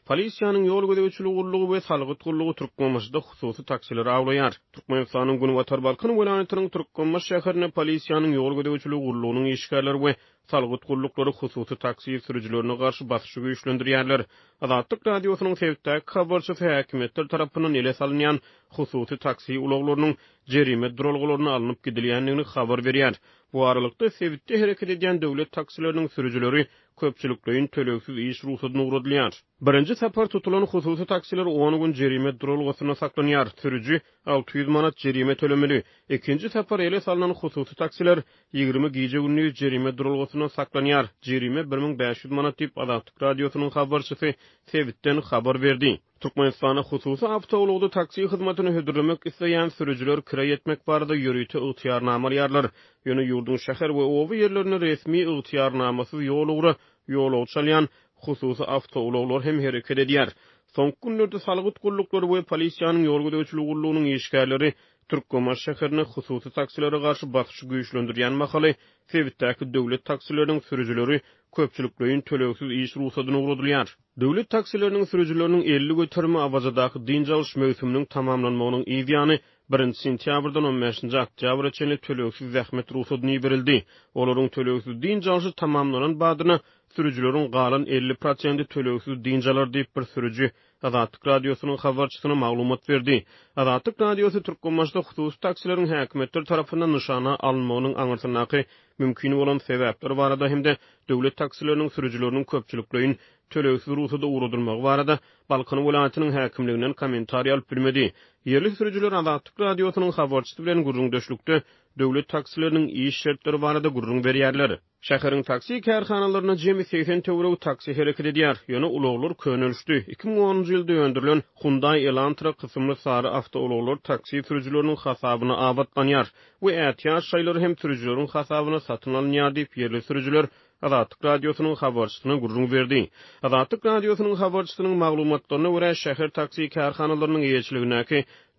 Polisiýanyň ýol gözegçiligi gullugy we salgyt gullugy Türkmenbaşyda hususy taksileri awlaýar. Türkmenistanyň günbatar Balkan welaýatynyň Türkmenbaşy şäherinde polisiýanyň ýol gözegçiligi gullugynyň işgärleri we salgyt gulluklary hususy taksi sürüjilerine garşy basyşy güýçlendirýärler. Azatlyk Radiosynyň sebitdäki habarçysy häkimiýetler tarapyndan ele salynýan hususy taksi ulaglarynyň jerime duralgalaryna alnyp gidilýändigini habar berýär. Bu aralykda, sebitde hereket edýän döwlet taksileriniň sürüjileri köpçülikleýin tölegsiz iş rugsadyna ugradylýar. Birinji sapar tutulan hususy taksiler on gün jerime duralgasynda saklanýar, sürüji 600 manat jerime tölemeli. Ikinji sapar ele salnan hususy taksiler 20 gije-gündiz jerime duralgasynda saklanýar, jerime 1500 manat diýip, Azatlyk Radiosynyň habarçysy sebitden habar berdi. Türkmenistanda hususy awtoulagda taksi hyzmatyny hödürlemek isleýän sürüjiler kireý etmek barada ýörite ygtyýarnama alýarlar. Ýöne ýurduň şäher we oba ýerlerinde resmi ygtyýarnamasyz ýol ugra ýolagçy alýan hususy awtoulaglar hem hereket edýär. Soňky günlerde salgyt gulluklary we polisiýanyň ýol gözegçiligi gullugynyň işgärleri Türkmenbaşy şäherinde hususy taksilere garşy basyşy güýçlendirýän mahaly, sebitdäki döwlet taksileriniň sürüjileri köpçülikleýin tölegsiz iş rugsadyna ugradylýar. Döwlet taksileriniň sürüjileriniň 50 göterimi Awazadaky dynç alyş möwsüminiň tamamlanmagynyň yz ýany, birinji sentýabrdan on bäşinji oktýabra çenli tölegsiz zähmet rugsadyna iberildi. Olaryň tölegsiz dynç alşy tamamlanan badyna, sürüjileriň galan 50 prosenti tölegsiz dynç alar diýip, bir sürüji Azatlyk Radiosynyň habarçysyna maglumat berdi. Azatlyk Radiosy Türkmenbaşyda hususy taksileriň häkimiýetler tarapyndan nyşana alynmagynyň aňyrsyndaky mümkin bolan sebäpler barada hem-de döwlet taksileriniň sürüjileriniň köpçülikleýin tölegsiz rugsada ugradylmagy barada Balkan welaýatynyň häkimliginden kommentariý alyp bilmedi. Ýerli sürüjiler Azatlyk Radiosynyň habarçysy bilen gürrüňdeşlikde döwlet taksileriniň iş şertleri barada gürrüň berýärler. Şäheriň taksi kärhanalarynda jemi 80 töweregi taksi hereket edýär. Ýöne ulaglar könelişdi. 2010-njy ýylda öndürilen Hyundai Elantra kysymly sary awtoulaglar taksi sürüjileriniň hasabyna abatlanýar we ätiýaç şaýlary hem sürüjileriň hasabyna satyn alynýar diýip, ýerli sürüjiler Azatlyk Radiosynyň habarçysyna gürrüň berdi. Azatlyk Radiosynyň habarçysynyň maglumatlaryna görä, şäher taksi kärhanalarynyň eýeçiligindäki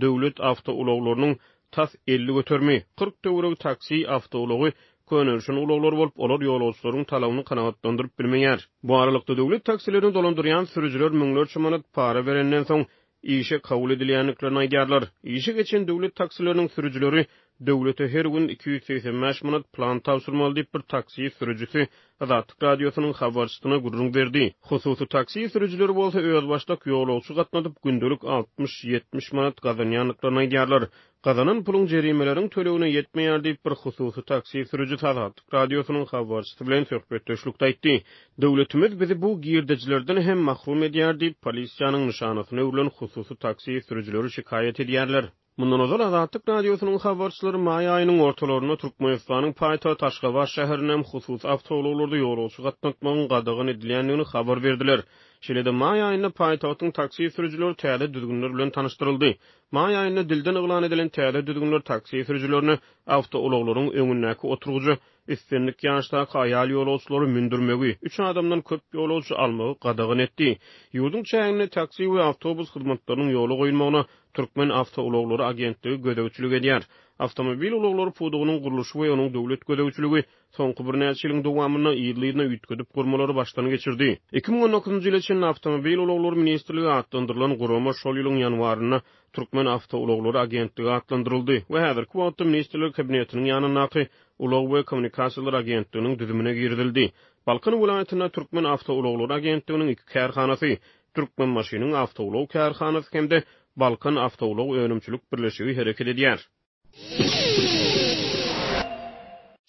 döwlet awtoulaglarynyň tas 50 göterimi, 40 töweregi taksi awtoulagy könelişen ulaglar bolup, olar ýolagçylaryň talabyny kanagatlandyryp bilmeýär. Bu aralykda, döwlet taksilerini dolandyrýan sürüjiler müňlerçe manat para berenden soň, işe kabul edilýändiklerini aýdýarlar. Işe geçen döwlet taksileriniň sürüjileri döwlete her gün 285 manat plan tabşyrmaly diýip, bir taksi sürüjisi Azatlyk Radiosynyň habarçysyna gürrüň berdi. Hususy taksi sürüjileri bolsa özbaşdak ýolagçy gatnadyp, gündelik altmyş-ýetmiş manat gazanýandyklaryny aýdýarlar. Gazanan puluň jerimeleriň tölegine ýetmeýär diýip, bir hususy taksi sürüjisi Azatlyk Radiosynyň habarçysy bilen söhbetdeşlikde aýtdy. Döwletimiz bizi bu girdejilerden hem mahrum edýär diýip, polisiýanyň nyşanasyna öwrülen hususy taksi sürüjileri şikaýat edýärler. Mundan ozal Azatlyk Radiosynyň habarçylary maý aýynyň ortalarynda Türkmenistanyň paýtagty Aşgabat şäherinde hem hususy awtoulaglarda ýolagçy gatnatmagyň gadagan edilýändigini habar berdiler. Şeýle-de maý aýynda paýtagtyň taksi sürüjileri täze düzgünler bilen tanyşdyryldy. Maý aýynda dilden yglan edilen täze düzgünler taksi sürüjilerine awtoulaglaryň öňündäki oturgyja islendik ýaşdaky aýal ýolagçylary mündürmegi, üç adamdan köp ýolagçy almagy gadagan etdi. Ýurduň çäginde taksi we awtobus hyzmatlarynyň ýola goýulmagyna Türkmen awtoulaglary agentligi gözegçilik edýär. Awtomobil ulaglary pudagynyň gurluşy we onuň döwlet gözegçiligi soňky birnäçe ýylyň dowamynda yzly-yzyna üýtgedip gurmalary başdan geçirdi. 2019-njy ýyla çenli Awtomobil ulaglary ministrligi atlandyrylan gurama şol ýylyň ýanwarynda Türkmen awtoulaglary agentligi atlandyryldy we häzirki wagtda Ministrler Kabinetiniň ýanyndaky Ulag we kommunikasiýalar agentliginiň düzümine girizildi. Balkan welaýatynda Türkmen awtoulaglary agentliginiň iki kärhanasy, Türkmenbaşynyň awtoulag kärhanasy hem-de Balkan awtoulag önümçilik birleşigi hereket edýär.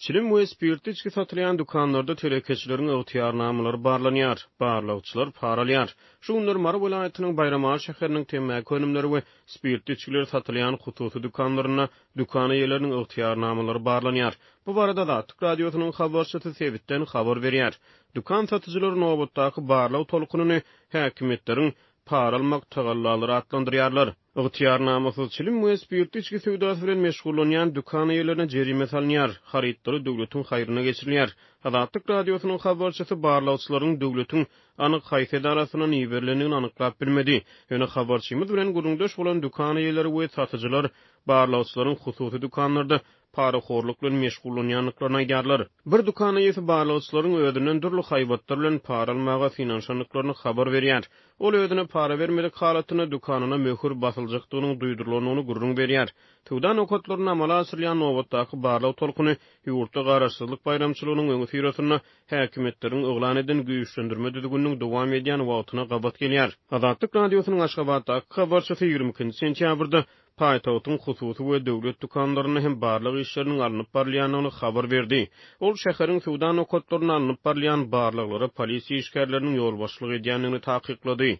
Çilim we spirtli içgi satylýan dükanlarda telekeçileriň ygtyýarnamalary barlanýar, barlagçylar para alýar. Şu günler Mary welaýatynyň Baýramaly şäheriniň temmäki önümleri we spirtli içgiler satylýan hususy dükanlarynda dükan eýeleriniň ygtyýarnamalary barlanýar. Bu barada Azatlyk Radiosynyň habarçysy sebitden habar berýär. Dükan satyjylary nobatdaky barlag tolkunyny häkimiýetleriň para almak tagallalary atlandyrýarlar. Ygtyýarnamasyz çilim we spirtli içgi söwdasy bilen meşgullanýan dükan eýelerine jerime salynýar, harytlary döwletiň haýryna geçirilýär. Azatlyk Radiosynyň habarçysy barlagçylaryň döwletiň anyk haýsy edarasyndan iberilendigini anyklap bilmedi. Ýöne habarçymyz bilen gürrüňdeş bolan dükan eýeleri we satyjylar barlagçylaryň hususy dükanlarda. parahorluk bilen meşgullanýandyklaryny aýdýarlar. Bir dükan eýesi barlagçylaryň özünden dürli haýbatlar bilen para almaga synanyşandyklaryny habar berýär. Ol özüne para bermedik halatynda dükanyna möhür basyljakdygynyň duýdurylandygyny gürrüň berýär. Söwda nokatlarynda amala aşyrylýan nobatdaky barlag tolkuny ýurtda garaşsyzlyk baýramçylygynyň öňüsyrasynda häkimiýetleriň yglan eden güýçlendirme düzgüniniň dowam edýän wagtyna gabat gelýär. Azatlyk Radiosynyň Aşgabatdaky habarçysy 22-nji sentýabrda paýtagtyň hususy we döwlet dükanlarynda hem barlag işleriniň alnyp barylýandygyny habar berdi. Ol şäheriň söwda nokatlarynda alnyp barylýan barlaglara polisiýa işgärleriniň ýolbaşçylyk edýändigini takyklady.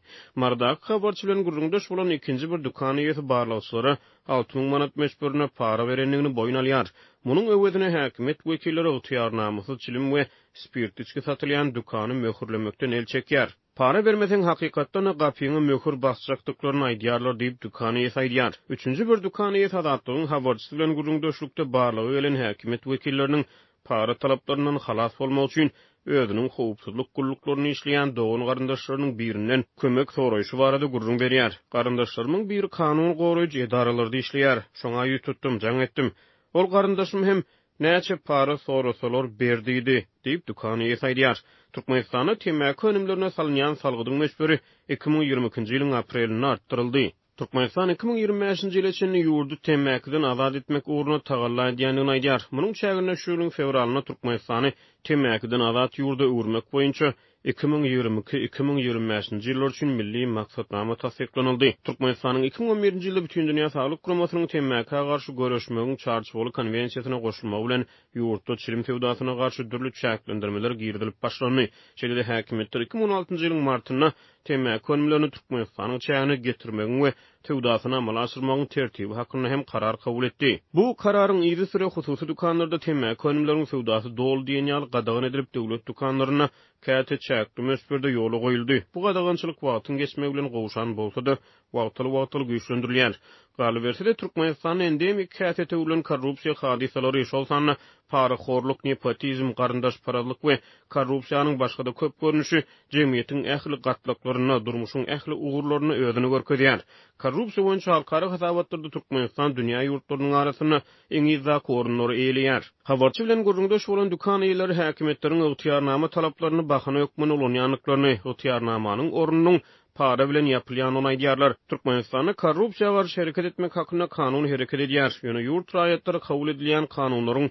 Marydaky habarçy bilen gürrüňdeş bolan ikinji bir dükan eýesi barlagçylara 6000 manat möçberinde para berendigini boýun alýar. Munuň öwezine häkimiýet wekilleri ygtyýarnamasyz çilim we spirtli içgi satylýan dükany möhürlemekden el çekýär. Para bermeseň, hakykatdan-da gapyňa möhür basjakdyklaryny aýdýarlar diýip, dükan eýesi aýdýar. Üçünji bir dükan eýesi Azatlygyň habarçysy bilen gürrüňdeşlikde barlaga gelen häkimiýet wekilleriniň para talaplaryndan halas bolmak üçin özüniň howpsuzlyk gulluklarynda işleýän dogan-garyndaşlarynyň birinden kömek soraýşy barada gürrüň berýär. Garyndaşlarymyň biri kanun goraýjy edaralarda işleýär. Şoňa ýüz tutdum, jaň etdim. Ol garyndaşym hem Näçe para sorasalar ber diýdi, diýip, dükan eýesi aýdýar. Türkmenistanda temmäki önümlerine salynýan salgydyň möçberi 2022-nji ýylyň aprelinde artdyryldy. Türkmenistan 2025-nji ýyla çenli ýurdy temmäkiden azat etmek ugrunda tagalla edýändigini aýdýar. Munuň çäginde şu ýylyň fewralynda Türkmenistany temmäkiden azat ýurda öwürmek boýunça 2022, 2025-nji ýyllar üçin milli maksatnama tassyklanyldy. Türkmenistanyň 2011-nji ýylda Bütindünýä Saglyk Guramasynyň temmäkä garşy göreşmegiň Çarçuwaly konwensiýasyna goşulmagy bilen ýurtda çilim söwdasyna garşy dürli çäklendirmeler girizilip başlandy. Şeýle-de häkimiýetler 2016-njy ýylyň martynda Temmäki önümlerini Türkmenistanyň çägine getirmegiň we söwdasyny amala aşyrmagyň tertibi hakynda hem karar kabul etdi. Bu kararyň yzysüre hususy dükanlarda temmäki önümleriň söwdasy doly diýen ýaly gadagan edilip, döwlet dükanlarynda käte çäkli möçberde ýola goýuldy. Bu gadagançylyk wagtyň geçmegi bilen gowşan bolsa-da, wagtal-wagtal güýçlendirilýär. Galyberse-de, Türkmenistanda endemik häsiýete öwrülen korrupsiýa hadysalary, şol sanda parahorluk, nepotizm, garyndaşparazlyk we korrupsiýanyň başga-da köp görnüşi jemgyýetiň ähli gatlaklarynda, durmuşyň ähli ugurlarynda özüni görkezýär. Korrupsiýa boýunça halkara hasabatlarda Türkmenistan dünýä ýurtlarynyň arasynda iň yzdaky orunlary eýeleýär. Habarçy bilen gürrüňdeş bolan dükan eýeleri häkimiýetleriň ygtyýarnama talaplaryny bahana hökmünde ulanýandyklaryny, ygtyýarnamanyň ornunyň para bilen ýapylýandygyny aýdýarlar. Türkmenistanda korrupsiýa garşy hereket etmek hakynda kanun hereket edýär. Ýöne ýurt raýatlary kabul edilýän kanunlaryň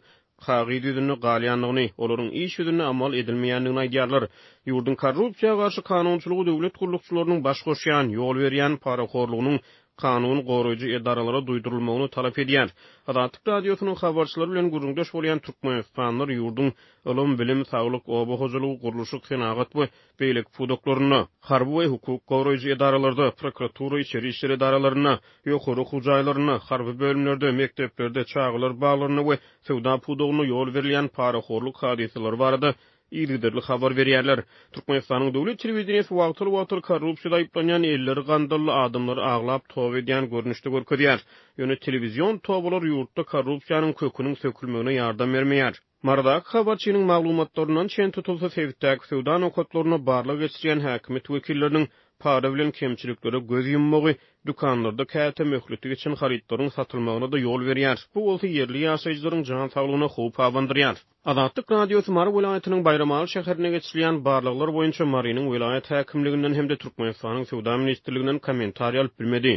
kagyz ýüzünde galýandygyny, olaryň iş ýüzünde amal edilmeýändigini aýdýarlar. Ýurduň korrupsiýa garşy kanunçylygy döwlet gullukçylarynyň baş goşýan, ýol berýän parahorlugynyň kanun goraýjy edaralara duýdurylmagyny talap edýär. Azatlyk Radiosynyň habarçylary bilen gürrüňdeş bolýan türkmenistanlylar ýurduň ylym, bilim, saglyk, oba hojalygy, gurluşyk, senagat we beýleki pudaklarynda, harby we hukuk goraýjy edaralarda, prokuratura, içeri işler edaralarynda, ýokary okuw jaýlarynda, harby bölümlerde, mekdeplerde, çagalar baglarynda we söwda pudagynda ýol berilýän parahorluk hadysalary barada yzygiderli habar berýärler. Türkmenistanyň döwlet telewideniýesi wagtal-wagtal korrupsiýada aýyplanýan elleri gandally adamlary aglap toba edýän görnüşde görkezýär. Ýöne telewizion tobalar ýurtda korrupsiýanyň köküniň sökülmegine ýardam bermeýär. Marydaky habarçynyň maglumatlaryndan çen tutulsa, sebitdäki söwda nokatlarynda barlag geçirýän häkimiýet wekilleriniň para bilen kemçiliklere göz ýummagy dükanlarda käte möhleti geçen harytlaryň satylmagyna-da ýol berýär. Bu bolsa ýerli ýaşaýjylaryň jan saglygyna howp abandyrýar. Azatlyk Radiosy Mary welaýatynyň Baýramaly şäherinde geçirilýän barlaglar boýunça Marynyň welaýat häkimliginden hem-de Türkmenistanyň Söwda ministrliginden kommentariý alyp bilmedi.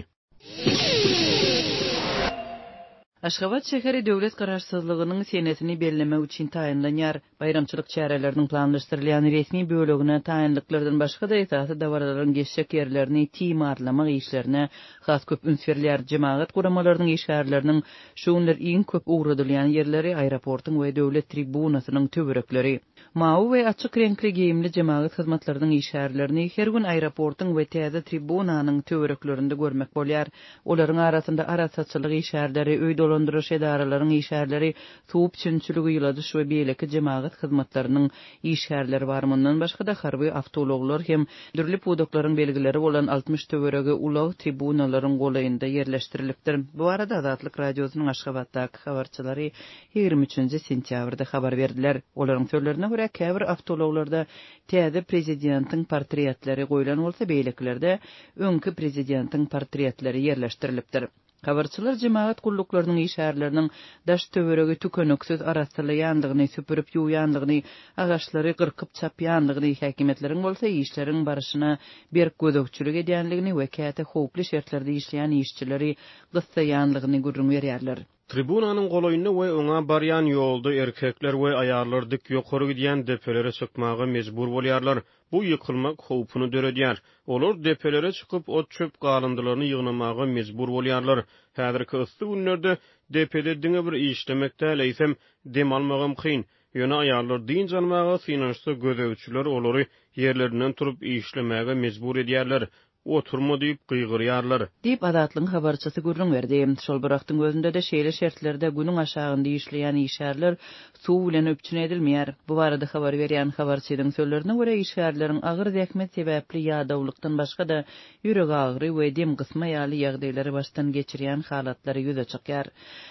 Aşgabat şäheri döwlet Garaşsyzlygynyň senesini bellemek üçin taýynlanýar. Baýramçylyk çäreleriniň planlaşdyrylýan resmi bölegine taýynlyklardan başga-da esasy dabaralaryň geçjek ýerlerini timarlamak işlerine has köp üns berilýär. Jemagat guramalarynyň işgärleriniň şu günler iň köp ugradylýan ýerleri aeroportuň we döwlet tribunasynyň töwerekleri. Mawy we açyk reňkli geýimli jemagat hyzmatlarynyň işgärlerini her gün aeroportuň we täze tribunanyň töwereklerinde görmek bolýar. Olaryň arasynda arassaçylyk işgärleri, öý dolandyryş edaralaryň işgärleri, suw üpjünçiligi, ýyladyş we beýleki jemagat hyzmatlarynyň işgärleri bar. Mundan başga-da, harby awtoulaglar hem dürli pudaklaryň belgileri bolan 60 töweregi ulag tribunalaryň golaýynda ýerleşdirilipdir. Bu barada Azatlyk Radiosynyň Aşgabatdaky habarçylary 23-nji sentýabrda habar berdiler. Olaryň sözlerine görä, käbir awtoulaglarda täze prezidentiň portretleri goýlan bolsa, beýlekilerde öňki prezidentiň portretleri ýerleşdirilipdir. Habarçylar jemagat gulluklarynyň işgärleriniň daş-töweregi tükeniksiz arassalaýandygyny, süpürip-ýuwýandygyny, agaçlary gyrkyp-çapýandygyny, häkimiýetleriň bolsa işleriň barşyna berk gözegçilik edýändigini we käte howply şertlerde işleýän işçileri gyssaýandygyny gürrüň berýärler. Tribunanyň golaýynda we oňa barýan ýolda erkekler we aýallar dik ýokary gidýän depelere çykmaga mejbur bolýarlar. Bu ýykylmak howpuny döredýär. Olar depelere çykyp, ot-çöp galyndylaryny ýygnamaga mejbur bolýarlar. Häzirki yssy günlerde depede diňe bir işlemek däl, eýsem, dem almagam kyn. Ýöne aýallar dynç almaga synanyşsa, gözegçiler olary ýerlerinden turup işlemäge mejbur edýärler. Oturma diýip gygyrýarlar. Diýip, Azatlygyň habarçysy gürrüň berdi. Şol bir wagtyň özünde-de, şeýle şertlerde günüň aşagynda işleýän işgärler suw bilen üpjün edilmeýär. Bu barada habar berýän habarçynyň sözlerine görä, işgärleriň agyr zähmet sebäpli ýadawlykdan başga-da, ýüregagyry we dem gysma ýaly ýagdaýlary başdan geçirýän halatlary ýüze çykýar.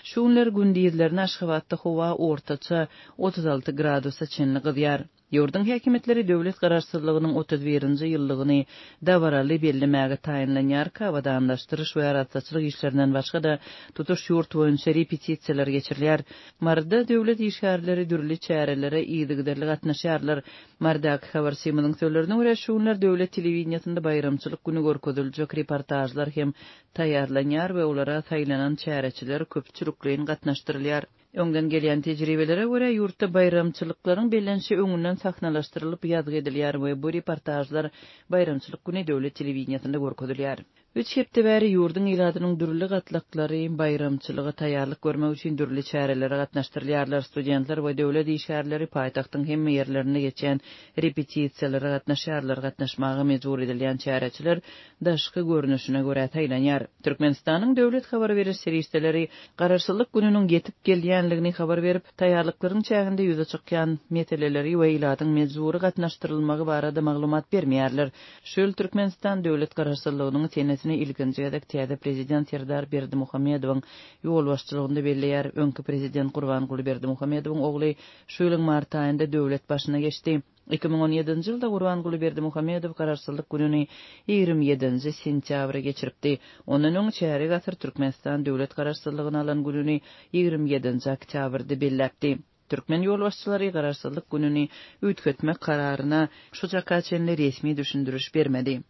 Şu günler gündizlerine Aşgabatda howa ortaça 36 gradusa çenli gyzýar. Ýurduň häkimiýetleri döwlet Garaşsyzlygynyň 31-nji ýyllygyny dabaraly bellemäge taýynlanýarka, abadanlaşdyryş we arassaçylyk işlerinden başga-da, tutuş ýurt boýunça repetisiýalar geçirilýär. Maryda döwlet işgärleri dürli çärelere yzygiderli gatnaşýarlar. Marydaky habarçymyzyň sözlerine görä, şu günler döwlet telewideniýesinde baýramçylyk güni görkeziljek reportažlar hem taýýarlanýar we olara saýlanan çäreçiler köpçülikleýin gatnaşdyrylýar. Öňden gelýän tejribelere görä, ýurtda baýramçylyklaryň bellenişi öňünden sahnalaşdyrylyp ýazgy edilýär we bu reportažlar baýramçylyk güni döwlet telewideniýesinde görkezilýär. Üç hepde bäri ýurduň ilatynyň dürli gatlaklary baýramçylyga taýýarlyk görmek üçin dürli çärelere gatnaşdyrylýarlar. Studentler we döwlet işgärleri paýtagtyň hemme ýerlerinde geçýän repetisiýalara gatnaşýarlar. Gatnaşmaga mejbur edilýän çäreçiler daşky görnüşine görä saýlanýar. Türkmenistanyň döwlet habar beriş serişdeleri Garaşsyzlyk gününiň ýetip gelýänligini habar berip, taýýarlyklaryň çäginde ýüze çykýan meseleleri we ilatyň mejbury gatnaşdyrylmagy barada maglumat bermeýärler. Şu ýyl Türkmenistan döwlet Garaşsyzlygynyň senesini ilkinji gezek täze Prezident Serdar Berdimuhamedowyň ýolbaşçylygynda belleýär. Öňki Prezident Gurbanguly Berdimuhamedowyň ogly şu ýylyň mart aýynda döwlet başyna geçdi. 2017-nji ýylda Gurbanguly Berdimuhamedow Garaşsyzlyk gününi 27-nji sentýabra geçiripdi. Ondan öň çärýek asyr Türkmenistan döwlet Garaşsyzlygyny alan gününi 27-nji oktýabrda belläpdi. Türkmen ýolbaşçylary Garaşsyzlyk gününi üýtgetmek kararyna şu çaka çenli resmi düşündiriş bermedi.